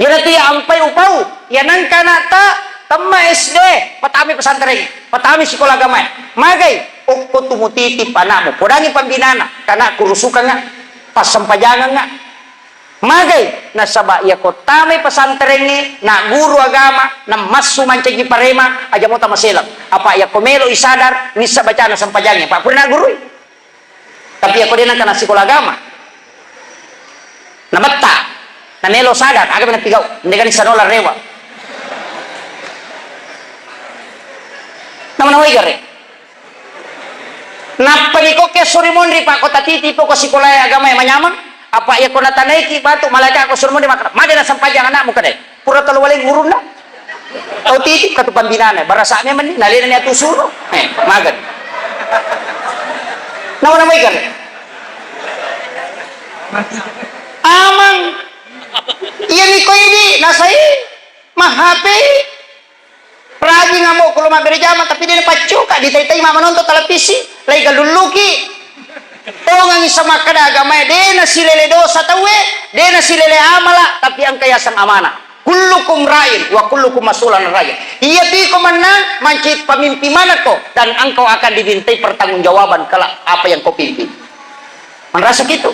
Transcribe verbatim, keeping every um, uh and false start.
Iyanatu iya ampai upau, iya nengka anakta temma S D, patami pesantren, patami sikola agama. Magai, okko tu mutitip anakmu, podangi pembinana, kana kurusukanga, passempajangengnga. Magai, nasaba iya ko tamai pesantrengnge, na guru agama, na massu mancaji parema, aja mota maselang. Apa iya ko melo isadar, nissa bacana sempajangnge, Pak, pura na gurui. Tapi iya ko de nengka na sikola agama, na betta, na melo sadar, aga napigau, ndegani sanola rewa. Nama nawai gare. Nappa ni kokke suri monri, Pak, ko tatiti poko sikola agama yang manyameng. Apa iya ko natanaiki batu malaika ko suri monri makkeda, made na sempajang anakmu kedai. Pura tolo waleng gurunna. Tau titi katu pambinana, barasa memang ni, nalena ni atu suro. Eh, magan. Nama nama ikan. Amang. Iya ni koi di, nasai. Mahape. Rajing amokku lo mabbere jama, tapi de napaccoka, ditai-tai mama nonton televisi, lai galulluki. Tongangi samakkada agamae, de nasilele dosa tauwe, de nasilele amala, tapi engka yaseng amanah. Kullukum ra'in wa kullukum mas'ulun an ra'iyah. Iya tu iko mennang manci pemimpin manekko, dan engkau akan dimintai pertanggungjawaban kelak apa yang kau pimpin. Manrasa gitu.